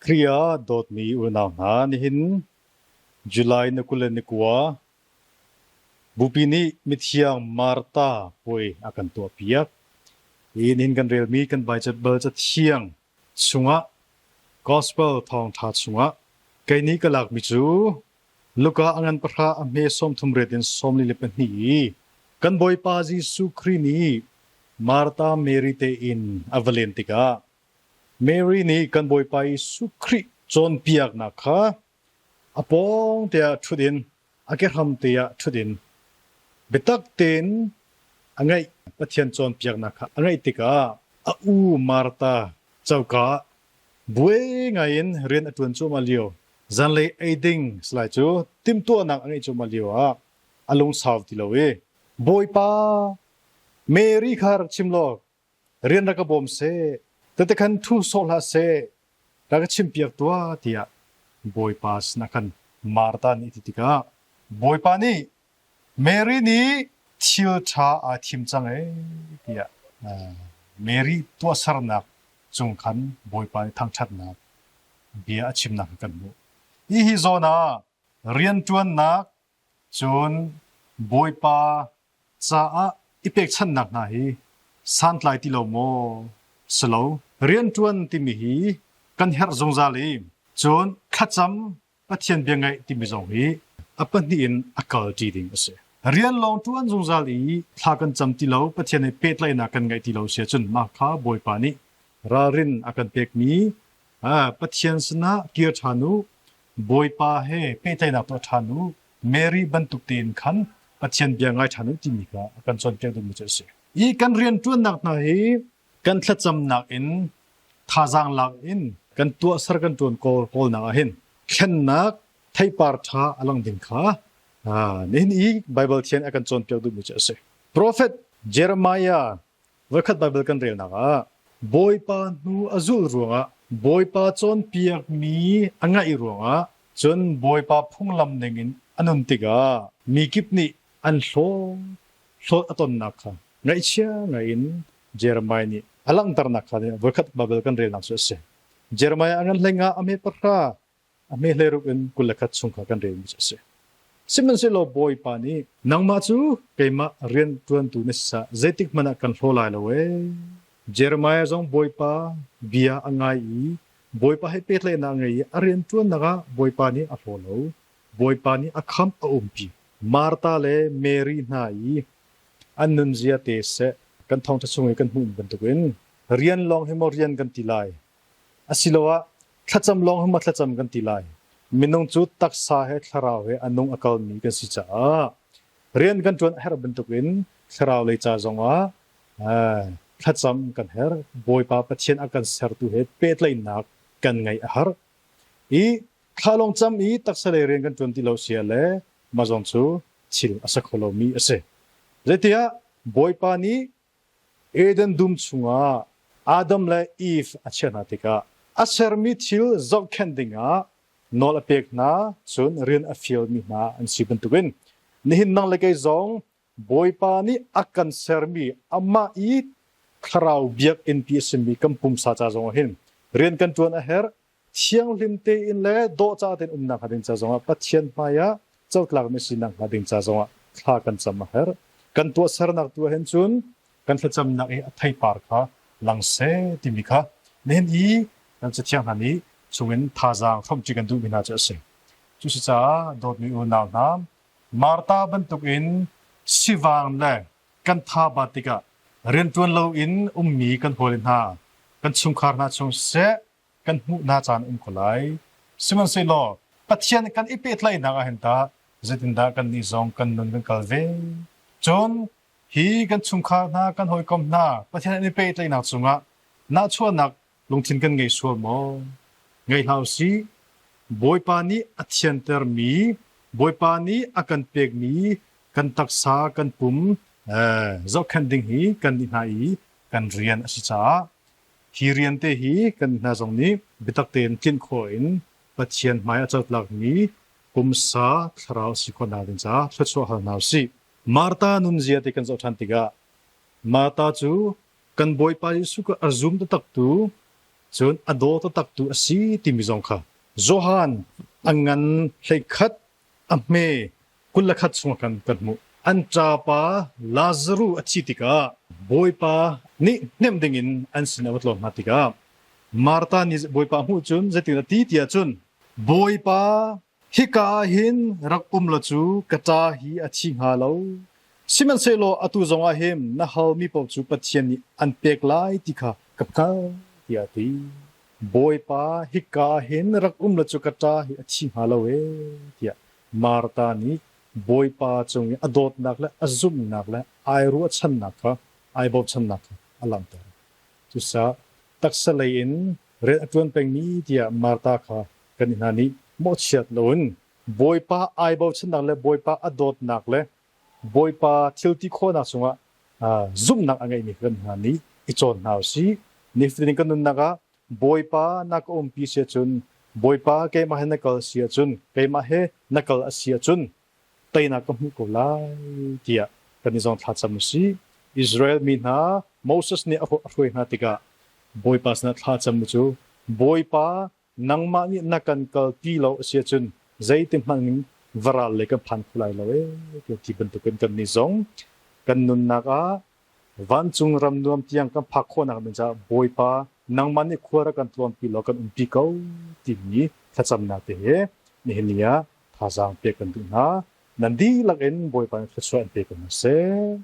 Khrih ah dawtmi unau hna, nihin July ni 29 Bupi nih mithiang Martha puai a kan tuahpiak. Hi nihin kan relmi kan Baibal Cathiang chungah Gospel thawngṭha chungah kei nih ka lakmi cu Luka a ngan pahra a hme sawmthum riat in 42 i kan Bawipa Jesuh Khrih nih Martha Mary te inn a va len tikah Mary nih kan Bawipa Jesuh Khrih cawnpiaknak kha a pawng te ah ṭhut in a kehram te ah ṭhut in biatak tein a ngaih. Pathian cawnpiaknak kha a ngaih tikah a u Martha coka ah buai ngaiin rian a ṭuan cuahmah lio, zanlei ei ding salai cu timhtuahnak a ngeih cuahmah lio ah a lungsau ti lo i, Bawipa, Mary kha rak chim law rian rak ka bawm seh, tete khan ṭhu sawh hlah seh, rak ka chimpiak tuah tiah Bawipa sinah khan Martha nih a ti tikah Bawipa nih Mary nih thil ṭha aa thim cang ee tiah Mary tuahsernak cung khan Bawipa nih thangṭhatnak bia a chimnak kan hmuh. Hi zawn ah rianṭuannak cun Bawipa caah i pekchanhnak hna hi santlai ti lo maw? Si lo. Rianṭuan timi hi kan herh zungzal i cun thlacam Pathian bia ngaih timi zong hi a pahnih in a kalṭi ding a si. Rian lawng ṭuan zungzal i thla kan cam ti lo, Pathian he pehtlaihnak kan ngeih ti lo si ahcun mah kha Bawipa nih ralrin a kan pekmi Pathian sinah kir ṭhan u, Bawipa he pehtlaihnak tuah ṭhan u, Mary bantuk tein khan Pathian bia ngai ṭhan u timi kha a kan cawnpiak duhmi cu a si. I kan rianṭuannak hna hi kan thlacamnak in thazaang lak in kan tuahser kan ṭuan kawl kawlnak ah hin thlennak theipar ṭha a lang ding kha nihin i Baibal thian a kan cawnpiak duhmi cu a si. Prophet Jeremiah voikhat Baibal kan relnak ah Bawipa hnu a zulh ruangah Bawipa cawnpiakmi a ngaih ruangah cun Bawipa phunglam ningin a nun tikah mi kip nih an hlawt hlawt a tonnak kha ngaihchia ngaiin Jeremiah nih a langhternak kha voikhat Baibal kan relnak cu a si. Jeremiah a ngan hlei a hme pahra a hme hleiruk in 21 chung kha kan relmi cu a si. Sihmanhsehlaw Bawipa nih nangmah cu keimah rian ṭuantu na si caah zeitik hmanh ah kan hlaw lai lo ee. Jeremiah zong Bawipa bia a ngai i Bawipa he pehtlaihnak a ngei i a rian ṭuannak ah Bawipa nih a hlaw lo. Bawipa nih a khamh a umpi. Martha le Mary hna i an nunzia te seh kan thawngṭha chung i kan hmuh bantukin rian lawng hi maw rian kan ti lai asiloah thlacam lawng hi maw thlacam kan ti lai minung cu taksa he thlarau he a nung a kalmi kan si caah rian kan ṭuan a herh bantukin thlarau lei ca zongah thlacam kan herh Bawipa Pathian a kan sertu he pehtlaihnak kan ngeih a har i thla lawng cam i taksa lei rian kan ṭuan ti lo sia le mah zong cu thil a si kho lomi a si. Zeitiah Bawipa nih Eden dum chungah Adam le Eve a chiah hna tikah a sermi thil zohkhenh dingah nawl a pek hna cun rian a fialmi hna an si bantukin nihin nang le kei zong Bawipa nih a kan sermi amah i thlarau biakinn pi a simi kan pumsa ca zongah hin rian kan ṭuan a herh thianghlim tein le dawhcah tein umnak hnga ding ca zongah Pathian hmaiah cotlakmi sinak hnga ding ca zongah thla kan cam a herh. Kan tuahsernak tu ahhin cun kan thlacamnak i a theipar kha lang seh timi kha nihin i kan cathiang hna nih chungin thazaang hrawmṭi kan duhmi hna cu a si. Cuasicaah dawtmi unau hna, Martha bantukin sivang le kan tha bat tikah rianṭuan loin ummi kan hawile hna, kan chungkhar hna chung siseh, kan hmuh hna caan um ko lai. Sihmanhsehlaw Pathian kan i pehtlaihnak ah hin tah zeitindah kannih zong kan nun kan kal ve? Cun hi kan chungkhar hna, kan hawikom hna Pathian an i pehtlaihnak cungah nahchuahnak lungthin kan ngei sual maw? Ngei hlah usih. Bawipa nih a thiantermi, Bawipa nih a kan pekmi kan taksa, kan pum zohkhenh ding hi kan nih hna i kan rian a si caah Hi rian te hi kan hna zong nih biatak tein tlinh khawh in Pathian hmai a cotlakmi pumsa thlarau si khawh nak ding caah thluachuah hal hna usih. Martha nunzia te kan zoh ṭhan tikah Martha cu kan Bawipa Jesuh kha a zum taktak tu. Cun a daw taktak tu a si timi zong kha Johan a ngan 11 a hme 21 chung kan kan hmuh. An ṭapa Lazaruh a thi tikah Bawipa nih hnemh dingin an sin a va tlawn hna tikah Martha nih Bawipa hmuh cun zeitin a ti tiah cun Bawipa hika ah hin rak um law cu ka ṭa hi a thi hnga lo. Sihmanhsehlaw atu zongah hin na halmi paoh cu Pathian nih an pek lai ti kha ka hngalh tiah a ti. Bawipa hika ah hin rak um law cu ka ṭa hi a thi hnga lo ee tiah Martha nih Bawipa cung i a dawtnak le a zumhnak le ai ruahchannak kha ai bochannak kha a langhter. Cucaah taksa lei in rian a ṭuan pengmi tiah Martha kha kan hna nih mawhchiat loin Bawipa ai bochannak le Bawipa a dawtnak le Bawipa thil ti khawhnak cungah zumhnak a ngeihmi kan hna nih i cawn hna usih. Nifatin kan nunnak ah Bawipa na ka umpi si ahcun Bawipa keimah he na kal si ahcun keimah he na kal a si ahcun teinak ka hmuh ko lai tiah kan i zong thlacam usih. Israel mi hna Moses nih a hruai hna tikah Bawipa sinah thlacam cu Bawipa nangmah nih na kan kalpi lo a si ahcun zeiti hmanh in varal lei kan phan kho lai lo ee tiah ti bantukin kan nih zong kan nunnak ah vancung ram nuam tiang kan phak khawhnak ding caah Bawipa nangmah nih khua rak kan tlawnpi law kan umpi ko timi thlacamnak te he nihin ni ah thazaang pek kan duh hna. Nan dihlak in Bawipa nih thluachuah in pe ko hna seh.